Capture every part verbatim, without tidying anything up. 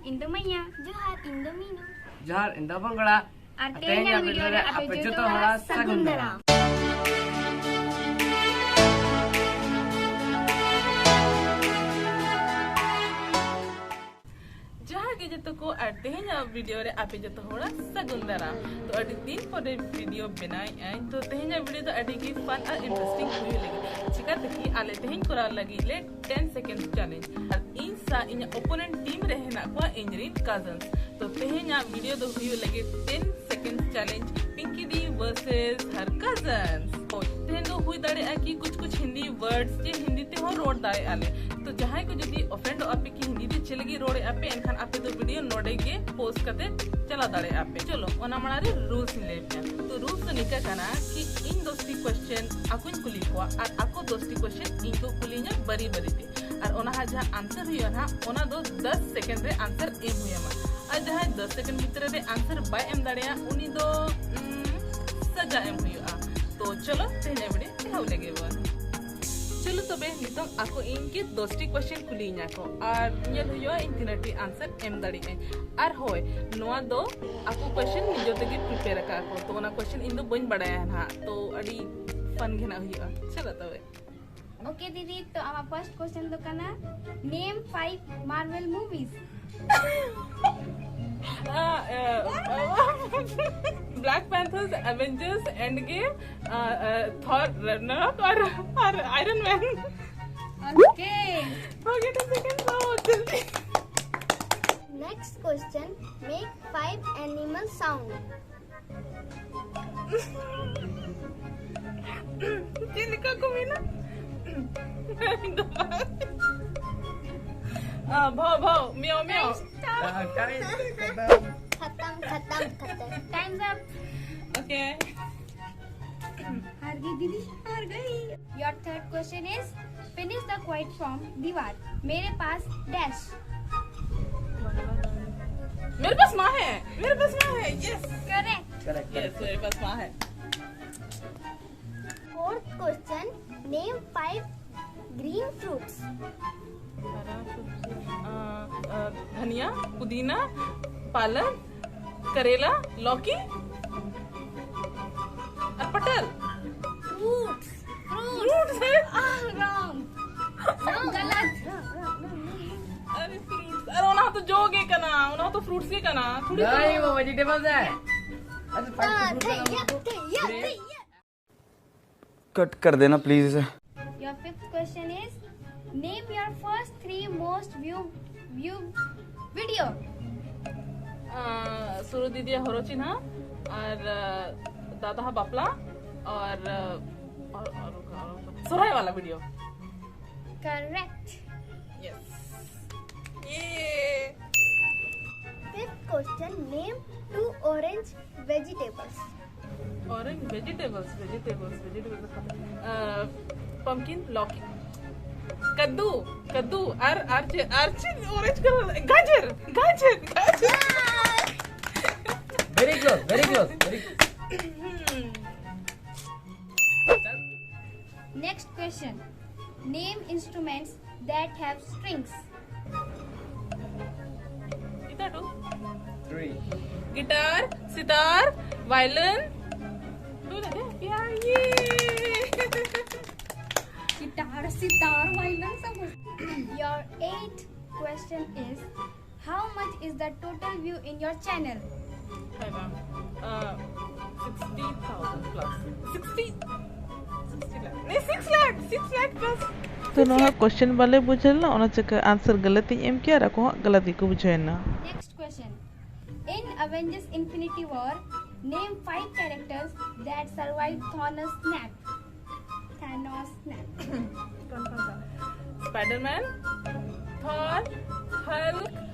ᱤᱧ ᱫᱚ ᱢᱟᱭᱟ᱾ ᱡᱚᱦᱟᱨ, ᱤᱧ ᱫᱚ ᱢᱤᱱᱩ᱾ ᱡᱚᱦᱟᱨ, ᱤᱧ ᱫᱚ ᱵᱚᱝᱜᱲᱟ᱾ ᱟᱨ ᱛᱮᱦᱮᱧᱟᱜ ᱵᱷᱤᱰᱤᱭᱳ ᱨᱮ ᱟᱯᱮ ᱡᱚᱛᱚ ᱦᱚᱲᱟᱜ ᱥᱟᱹᱜᱩᱱ ᱫᱟᱨᱟᱢ᱾ ᱡᱚᱦᱟᱨ ᱜᱮ ᱡᱚᱛᱚ ᱠᱚ, ᱟᱨ ᱛᱮᱦᱮᱧᱟᱜ ᱵᱷᱤᱰᱤᱭᱳ ᱨᱮ ᱟᱯᱮ ᱡᱚᱛᱚ ᱦᱚᱲᱟᱜ ᱥᱟᱹᱜᱩᱱ ᱫᱟᱨᱟᱢ᱾ ᱛᱚ, ᱟᱹᱰᱤ ᱫᱤᱱ ᱯᱚᱨᱮ ᱵᱷᱤᱰᱤᱭᱳ ᱵᱮᱱᱟᱣᱮᱫ ᱟᱹᱧ᱾ ᱛᱚ, ᱛᱮᱦᱮᱧᱟᱜ ᱵᱷᱤᱰᱤᱭᱳ ᱫᱚ ᱟᱹᱰᱤ ᱜᱮ ᱯᱷᱟᱱ ᱟᱨ ᱤᱱᱴᱟᱨᱮᱥᱴᱤᱝ ᱦᱩᱭᱩᱜ ᱞᱟᱹᱜᱤᱫ᱾ ᱪᱤᱠᱟᱹᱛᱮ ᱠᱤ ᱟᱞᱮ ᱛᱮᱦᱮᱧ ᱠᱚᱨᱟᱣ ᱞᱟᱹᱜᱤᱫ ᱞᱮ ten seconds challenge, ᱟᱨ ᱤᱧ ᱥᱟᱶ ᱤᱧᱟᱹᱜ ᱚᱯᱳᱱᱮᱱᱴ ᱴᱤᱢ ᱨᱮ ᱦᱮᱱᱟᱜ ᱠᱚᱣᱟ ᱤᱧ ᱨᱤᱱ ᱠᱟᱡᱤᱱᱥ᱾ ᱛᱚ, ᱛᱮᱦᱮᱧᱟᱜ ᱵᱷᱤᱰᱤᱭᱳ ᱫᱚ ᱦᱩᱭᱩᱜ ᱞᱟᱹᱜᱤᱫ ten seconds challenge, ᱯᱤᱝᱠᱤ ᱫᱤ versus her cousins᱾ ᱦᱳᱭ, ᱛᱮᱦᱮᱧ ᱫᱚ ᱦᱩᱭ ᱫᱟᱲᱮᱭᱟᱜᱼᱟ ᱠᱤ ᱠᱩᱪ ᱠᱩᱪ ᱦᱤᱱᱫᱤ ᱣᱟᱨᱰᱥ ᱡᱮ ᱦᱤᱱᱫᱤ ᱛᱮᱦᱚᱸ ᱨᱚᱲ ᱫᱟᱲᱮᱭᱟᱜᱼᱟ ᱞᱮ᱾ ᱛᱚ, ᱡᱟᱦᱟᱸᱭ ᱠᱚ ᱡᱩᱫᱤ ᱚᱯᱷᱮᱱᱰᱚᱜ ᱟᱯᱮ ᱠᱤ ᱦᱤᱱᱫᱤ ᱛᱮ ᱪᱮᱫ ᱞᱟᱹᱜᱤᱫ ᱨᱚᱲᱮᱫ ᱟᱯᱮ, ᱮᱱᱠᱷᱟᱱ ᱟᱯᱮ ᱫᱚ ᱵᱷᱤᱰᱤᱭᱳ ᱱᱚᱰᱮ ᱜᱮ ᱯᱚᱡᱽ ᱠᱟᱛᱮ ᱪᱟᱞᱟᱣ ᱫᱟᱲᱮᱭᱟᱜᱼᱟ ᱯᱮ᱾ ᱪᱚᱞᱚ, ᱚᱱᱟ ᱢᱟᱲᱟᱝ ᱨᱮ ᱨᱩᱞᱥ ᱤᱧ ᱞᱟᱹᱭ ᱯᱮᱭᱟ᱾ ᱛᱚ, ᱨᱩᱞᱥ ᱫᱚ ᱱᱤᱝᱠᱟ ᱠᱟᱱᱟ ᱠᱤ ᱤᱧ ᱫᱚᱥᱴᱤ ᱠᱚᱥᱪᱮᱱ ᱟᱠᱚᱧ ᱠᱩᱞᱤ ᱠᱚᱣᱟ ᱟᱨ ᱟᱠᱚ ᱫᱚᱥᱴᱤ ᱠᱚᱥᱪᱮᱱ ᱤᱧ ᱠᱚ ᱠᱩᱞᱤᱧᱟ ᱵᱟᱨᱤ ᱵᱟᱨᱤ ᱛᱮ, ᱟᱨ ᱚᱱᱟ ᱦᱟᱸᱜ ᱡᱟᱦᱟᱸ ᱟᱱᱥᱟᱨ ᱦᱩᱭᱩᱜᱼᱟ ᱱᱟᱦᱟᱜ, ᱚᱱᱟ ᱫᱚ ᱫᱚᱥ ᱥᱮᱠᱮᱱᱰ ᱨᱮ ᱟᱱᱥᱟᱨ ᱮᱢ ᱦᱩᱭ ᱟᱢᱟ᱾ ᱟᱨ ᱡᱟᱦᱟᱸᱭ ᱫᱚᱥ ᱥᱮᱠᱮᱱᱰ ᱵᱷᱤᱛᱨᱤ ᱨᱮ ᱟᱱᱥᱟᱨ ᱵᱟᱭ ᱮᱢ ᱫᱟᱲᱮᱭᱟᱜᱼᱟ, ᱩᱱᱤ ᱫᱚ ᱩᱢ, ᱥᱟᱡᱟ ᱮᱢ ᱦᱩᱭᱩᱜᱼᱟ᱾ ᱛᱚ, ᱪᱚᱞᱚ, ᱛᱮᱦᱮᱧᱟᱜ ᱵᱷᱤᱰᱤᱭᱳ ᱮᱦᱚᱵ ᱞᱮᱜᱮ ᱵᱚᱱ᱾ ᱪᱚᱞᱚ ᱛᱚᱵᱮ, ᱱᱤᱛᱚᱝ ᱟᱠᱚ ᱤᱧ ᱜᱮ ᱫᱚᱥᱴᱤ ᱠᱚᱥᱪᱮᱱ ᱠᱩᱞᱤᱭᱤᱧᱟ ᱠᱚ, ᱟᱨ ᱧᱮᱞ ᱦᱩᱭᱩᱜᱼᱟ ᱤᱧ ᱛᱤᱱᱟᱹᱜ ᱴᱤ ᱟᱱᱥᱟᱨ ᱮᱢ ᱫᱟᱲᱮᱭᱟᱜ ᱟᱹᱧ᱾ ᱟᱨ ᱦᱳᱭ, ᱱᱚᱣᱟ ᱫᱚ ᱟᱠᱚ ᱠᱚᱥᱪᱮᱱ ᱱᱤᱡᱮ ᱛᱮᱜᱮ ᱯᱨᱤᱯᱮᱭᱟᱨ ᱟᱠᱟᱫ ᱠᱚ, ᱛᱚ ᱚᱱᱟ ᱠᱚᱥᱪᱮᱱ ᱤᱧ ᱫᱚ ᱵᱟᱹᱧ ᱵᱟᱲᱟᱭᱟ ᱱᱟᱦᱟᱜ, ᱛᱚ ᱟᱹᱰᱤ ᱯᱷᱟᱱ ᱜᱮ ᱱᱟᱦᱟᱜ ᱦᱩᱭᱩᱜᱼᱟ᱾ ᱪᱚᱞᱚ ᱛᱚᱵᱮ᱾ ᱳᱠᱮ ᱫᱤᱫᱤ, ᱛᱚ ᱟᱢᱟᱜ ᱯᱷᱟᱨᱥᱴ ᱠᱚᱥᱪᱮᱱ ᱫᱚ ᱠᱟᱱᱟ, name five Marvel movies. Black Panther, Avengers, Endgame, Thor Ragnarok, or Iron Man. Okay. Okay, ten seconds, so jaldi. Next question, make five animal sound. ᱪᱮᱫ ᱞᱮᱠᱟ ᱠᱚ ᱢᱮᱱᱟ? ᱵᱷᱟᱣ ᱵᱷᱟᱣ, ᱢᱤᱭᱟᱣ ᱢᱤᱭᱟᱣ. खत्म खत्म खत्म. Time's up. Okay. हार गई दीदी, हार गई. Your third question is, finish the quote from दीवार. मेरे पास dash. मेरे पास माँ है, मेरे पास माँ है. Yes. Correct. Yes, मेरे पास माँ है. Fourth question, name five green fruits. हरा सब्जी, अ, अ, धनिया, पुदीना, पालक, करेला, लौकी और पटल। फ्रूट्स फ्रूट्स है। रॉन्ग। गलत। अरे फ्रूट्स, अरे ओना तो जो गे कना, ओना तो फ्रूट्स के कना, थोड़ी नहीं, वो वेजिटेबल्स है। अच्छा, फाइव फूड का नाम बताओ। कट कर देना प्लीज इसे। Your fifth question is, name your first three most view view video. आ, सुरु दीदी हरो चिन्हा और आ, दादा हा बापला और आ, और, और, और, और सोहराय वाला वीडियो। Correct. यस। ये Fifth question, name two orange vegetables. Orange vegetables vegetables vegetables pumpkin लौकी कद्दू कद्दू और और चे और चे ऑरेंज कलर गाजर गाजर गाजर। Very close, very close, very close. Next question. Name instruments that have strings. इधर तो Three. Guitar sitar violin. तू ना दे प्यार ये। Guitar, sitar, violin, सब कुछ. Your eighth question is, how much is the total view in your channel? है ma'am sixty thousand plus sixty sixty lakh नहीं six lakh six lakh plus. ᱛᱚ ᱱᱚᱣᱟ ᱠᱚᱥᱪᱮᱱ ᱵᱟᱞᱮ ᱵᱩᱡᱷᱟᱹᱣ ᱞᱮᱱᱟ, ᱚᱱᱟ ᱪᱤᱠᱟᱹ ᱟᱱᱥᱟᱨ ᱜᱟᱞᱟᱛ ᱤᱧ ᱮᱢ ᱠᱮᱜᱼᱟ ᱟᱨ ᱟᱠᱚ ᱦᱚᱸ ᱜᱟᱞᱟᱛ ᱜᱮᱠᱚ ᱵᱩᱡᱷᱟᱹᱣ ᱮᱱᱟ᱾ Next question. In Avengers Infinity War, name five characters that survived Thanos snap. Thanos snap. Spiderman Thor Hulk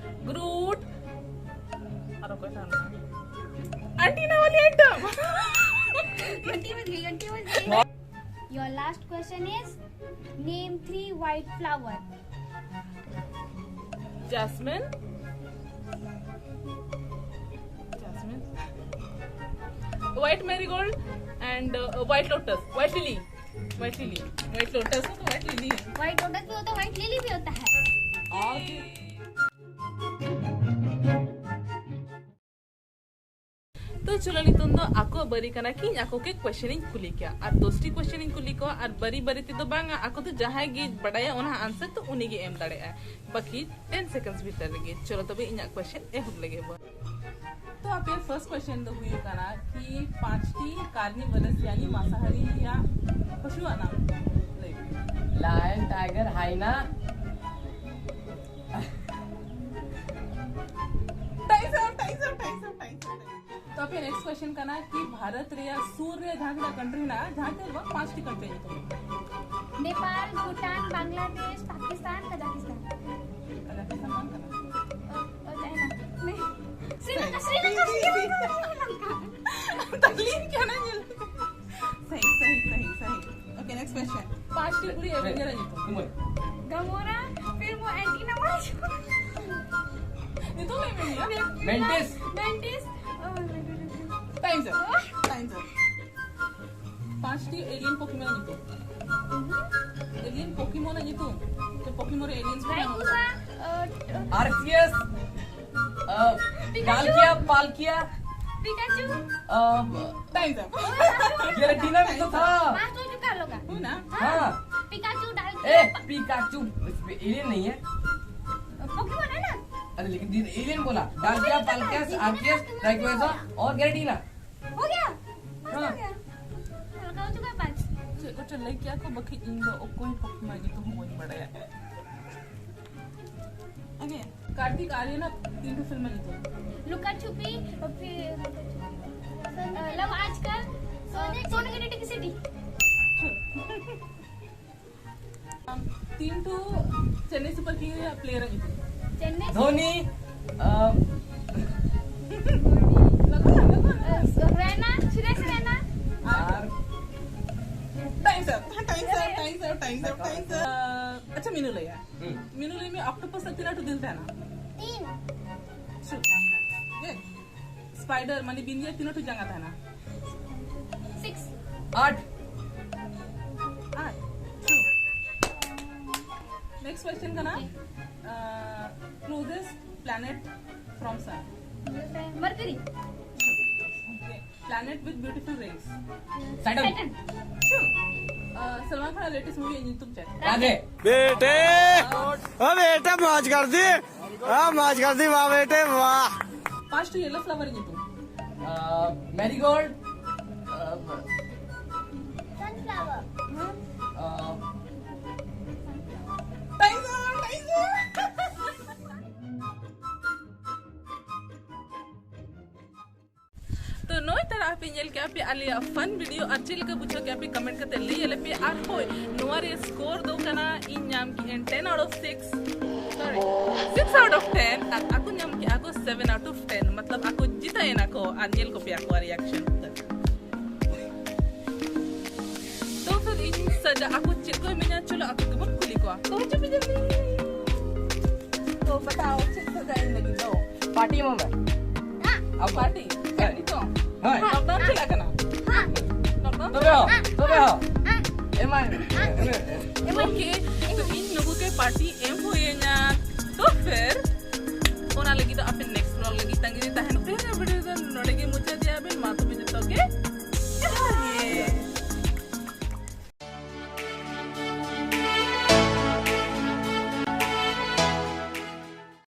Groot और कोई था ना आंटी ना वाली आइटम. घंटी बज गई, घंटी बज गई. Your last question is, name three white flower. Jasmine jasmine white marigold and white lotus white lily white lily white lotus हो तो व्हाइट लिली है. White lotus भी होता है, white lily भी होता है. और ᱛᱚ ᱪᱚᱞᱚ, ᱱᱤᱛᱚᱝ ᱫᱚ ᱟᱠᱚᱣᱟᱜ ᱵᱟᱹᱨᱤ ᱠᱟᱱᱟ ᱠᱤ ᱤᱧ ᱟᱠᱚ ᱜᱮ ᱠᱚᱥᱪᱮᱱ ᱤᱧ ᱠᱩᱞᱤ ᱠᱮᱭᱟ, ᱟᱨ ᱫᱚᱥᱴᱤ ᱠᱚᱥᱪᱮᱱ ᱤᱧ ᱠᱩᱞᱤ ᱠᱚᱣᱟ, ᱟᱨ ᱵᱟᱹᱨᱤ ᱵᱟᱹᱨᱤ ᱛᱮᱫᱚ ᱵᱟᱝᱟ, ᱟᱠᱚ ᱫᱚ ᱡᱟᱦᱟᱸᱭ ᱜᱮ ᱵᱟᱰᱟᱭᱟ ᱚᱱᱟ ᱟᱱᱥᱟᱨ ᱛᱚ ᱩᱱᱤ ᱜᱮ ᱮᱢ ᱫᱟᱲᱮᱭᱟᱜᱼᱟ᱾ ᱵᱟᱹᱠᱤ ᱴᱮᱱ ᱥᱮᱠᱮᱱᱰᱥ ᱵᱷᱤᱛᱟᱹᱨ ᱨᱮᱜᱮ᱾ ᱪᱚᱞᱚ ᱛᱚᱵᱮ ᱤᱧᱟᱹᱜ ᱠᱚᱥᱪᱮᱱ ᱮᱦᱚᱵ ᱞᱮᱜᱮ ᱵᱚᱱ᱾ ᱛᱚ ᱟᱯᱮᱭᱟᱜ ᱯᱷᱟᱨᱥᱴ ᱠᱚᱥᱪᱮᱱ ᱫᱚ ᱦᱩᱭᱩᱜ ᱠᱟᱱᱟ ᱠᱤ ᱯᱟᱸᱪᱴᱤ ᱠᱟᱨᱱᱤᱵᱷᱟᱞᱟᱥ ᱭᱟᱱᱤ ᱢᱟᱥᱟᱦᱟᱨᱤ ᱨᱮᱭᱟᱜ ᱯᱚᱥᱩᱣᱟᱜ ᱱᱟᱢ ᱞᱟᱹᱭ ᱢᱮ᱾ Lion, tiger, hyena. ᱴᱟᱭᱤᱢᱥ ᱟᱯ, ᱴᱟᱭᱤᱢᱥ ᱟᱯ, ᱴᱟᱭᱤᱢᱥ ᱟᱯ, ᱴᱟᱭᱤᱢᱥ ᱟᱯ᱾ ᱛᱚ ᱟᱯᱮᱭᱟᱜ ᱱᱮᱠᱥᱴ ᱠᱚᱥᱪᱮᱱ ᱠᱟᱱᱟ ᱠᱤ ᱵᱷᱟᱨᱚᱛ ᱨᱮᱭᱟᱜ ᱥᱩᱨ ᱨᱮ ᱡᱟᱦᱟᱸ ᱛᱤᱱᱟᱹᱜ ᱠᱟᱱᱴᱨᱤ ᱢᱮᱱᱟᱜᱼᱟ, ᱡᱟᱦᱟᱸ ᱛᱤᱱᱟᱹᱜ ᱵᱟᱝ, ᱯᱟᱸᱪᱴᱤ ᱠᱟᱱᱴᱨᱤ ᱧᱩᱛᱩᱢ᱾ ᱱᱮᱯᱟᱞ, ᱵᱷᱩᱴᱟᱱ, ᱵᱟᱝᱞᱟᱫᱮᱥ, ᱯᱟᱠᱤᱥᱛᱟᱱ, ᱠᱟᱡᱟᱠᱤᱥᱛᱟᱱ᱾ ᱠᱟᱡᱟᱠᱤᱥᱛᱟᱱ ᱵᱟᱝ ᱠᱟᱱᱟ᱾ ᱚ, ᱚ, ᱪᱟᱭᱱᱟ᱾ ᱥᱨᱤᱞᱚᱝᱠᱟ, ᱥᱨᱤᱞᱚᱝᱠᱟ, ᱥᱨᱤᱞᱚᱝᱠᱟ, ᱥᱨᱤᱞᱚᱝᱠᱟ᱾ ᱛᱟᱦᱞᱮ ᱠᱟᱱᱟ, ᱧᱮᱞ᱾ ᱥᱟᱦᱤ, ᱥᱟᱦᱤ, ᱥᱟᱦᱤ, ᱥᱟᱦᱤ᱾ Okay, next question. ᱯᱟᱸᱪᱴᱤ ᱠᱩᱲᱤ ᱮᱵᱷᱮᱧᱡᱟᱨ ᱧᱩᱛᱩᱢ᱾ Come on. ᱜᱟᱢᱳᱨᱟ, ᱯᱷᱤᱨ ᱢᱚ ᱮᱱᱴᱤᱱᱟ ᱢᱟᱡᱽ᱾ ᱧᱩᱛᱩᱢ ᱞᱟᱹᱭ ᱢᱮ ᱢᱤᱭᱟ᱾ ᱢᱮᱱᱴᱤᱥ᱾ ᱢᱮᱱᱴᱤᱥ᱾ ᱚ, ᱴᱟᱭᱤᱢᱥ ᱟᱯ᱾ ᱴᱟᱭᱤᱢᱥ ᱟᱯ᱾ ᱯᱟᱸᱪᱴᱤ ᱮᱞᱤᱭᱟᱱ ᱯᱚᱠᱤᱢᱚᱱ ᱧᱩᱛᱩᱢ᱾ ᱮᱞᱤᱭᱟᱱ ᱯᱚᱠᱤᱢᱚᱱ ᱧᱩᱛᱩᱢ᱾ ᱛᱚ ᱯᱚᱠᱤᱢᱚᱱ ᱨᱮ ᱮᱞᱤᱭᱟᱱ ᱨᱟᱭᱠᱩᱥᱟ, ᱚ, Arceus. Uh, Dalkia, Palkia. Pikachu. Uh, time's up. Giratina भी तो था। पांच हो चुका लोगा। हो ना? हाँ। पिकाचू, ए, डालकिया। पिकाचू एलियन नहीं है। पोकेमोन है ना? अरे लेकिन एलियन बोला। डालकिया, पालकिया, आर्कियस, राइक्वेजा और गिरेटिना। हो गया। पांच हाँ। हो गया। हल्का हो चुका है पांच। ᱪᱮᱫ ᱠᱚᱪᱚ ᱞᱟᱹᱭ ᱠᱮᱭᱟ ᱠᱚ, ᱵᱟᱹᱠᱤ ᱤᱧ ᱫᱚ ᱚᱠᱚᱭ ᱯᱚᱠᱤᱢᱚᱱ ᱧᱩᱛᱩᱢ ᱦᱚᱸ ᱵᱟᱹᱧ ᱵᱟᱲᱟᱭᱟ᱾ Okay, कार्तिक आर्यन तीन फिल्म में जीतो। लुका छुपी, फिर लव आजकल, सोने की डिटी की सिटी। तीन तो चेन्नई सुपर किंग प्लेयर है जीतो। चेन्नई धोनी। अ, रैना, सुरेश रैना। यार। Times up, times up, times up, times up, times up. अच्छा, मीनू लैया। हम्म। मीनू लैया में ऑक्टोपस तीन आठ दिल था ना? तीन। स्पाइडर माने बिंदिया तीन आठ जंगा था ना? सिक्स। आठ। आठ। नेक्स्ट क्वेश्चन का ना, closest planet from sun. Mercury. Planet with beautiful rings. Saturn. Sure. Uh, Salman Khan latest movie ᱧᱩᱛᱩᱢ ᱪᱮᱫ? राधे। बेटे, ओ बेटे, मौज कर दी। वाह, मौज कर दी, वाह बेटे, वाह। First yellow flower ᱧᱩᱛᱩᱢ? Marigold. Sunflower. Time over, time over. ᱛᱚ ᱱᱚᱜᱼᱚᱭ ᱛᱟᱨᱟ ᱟᱯᱮ ᱧᱮᱞ ᱠᱮᱜᱼᱟ ᱯᱮ ᱟᱞᱮᱭᱟᱜ fun video, ᱟᱨ ᱪᱮᱫ ᱞᱮᱠᱟ ᱵᱩᱡᱷᱟᱹᱣ ᱠᱮᱜᱼᱟ ᱯᱮ comment ᱠᱟᱛᱮ ᱞᱟᱹᱭ ᱟᱞᱮ ᱯᱮ᱾ ᱟᱨ ᱦᱳᱭ, ᱱᱚᱣᱟ ᱨᱮ score ᱫᱚ ᱠᱟᱱᱟ ᱤᱧ ᱧᱟᱢ ᱠᱮᱜᱼᱟᱹᱧ ten out of six, sorry, six out of ten, ᱟᱨ ᱟᱠᱚ ᱧᱟᱢ ᱠᱮᱜᱼᱟ ᱠᱚ seven out of ten, ᱢᱚᱛᱞᱚᱵ ᱟᱠᱚ ᱡᱤᱛᱟᱹᱭᱮᱱᱟ ᱠᱚ᱾ ᱟᱨ ᱧᱮᱞ ᱠᱚᱯᱮ ᱟᱠᱚᱣᱟᱜ reaction ᱩᱛᱟᱹᱨ᱾ ᱛᱚ ᱯᱷᱤᱨ ᱤᱧ ᱥᱟᱡᱟ ᱟᱠᱚ ᱪᱮᱫ ᱠᱚ ᱤᱢᱟᱹᱧᱟ, ᱪᱚᱞᱚ ᱟᱠᱚ ᱜᱮᱵᱚᱱ ᱠᱩᱞᱤ ᱠᱚᱣᱟ᱾ ᱛᱚ ᱦᱤᱡᱩᱜ ᱯᱮ ᱡᱚᱞᱫᱤ᱾ ᱛᱚ ᱵᱟᱛᱟᱣ, ᱪᱮᱫ ᱥᱟᱡᱟ ᱤᱧ ᱞᱟᱹᱜᱤᱫ ᱫᱚ? पार्टी में मैं। अब ᱯᱟᱨᱴᱤ? ᱦᱮᱸ᱾ ᱱᱤᱛᱚᱜ? ᱦᱮᱸ᱾ lockdown ᱪᱟᱞᱟᱜ ᱠᱟᱱᱟ? Lockdown? ᱛᱚᱵᱮ ᱦᱚᱸ, ᱛᱚᱵᱮ ᱦᱚᱸ᱾ ᱮᱢᱟᱭ᱾ Okay, ᱛᱚ ᱤᱧ ᱱᱩᱠᱩ ᱜᱮ ᱯᱟᱨᱴᱤ ᱮᱢ ᱦᱩᱭᱟᱹᱧᱟ᱾ ᱛᱚ ᱯᱷᱤᱨ ᱚᱱᱟ ᱞᱟᱹᱜᱤᱫ ᱫᱚ ᱟᱯᱮ next vlog ᱞᱟᱹᱜᱤᱫ ᱛᱟᱺᱜᱤ ᱨᱮ ᱛᱟᱦᱮᱱ ᱯᱮ᱾ video ᱫᱚ ᱱᱚᱰᱮ ᱜᱮ ᱢᱩᱪᱟᱹᱫ᱾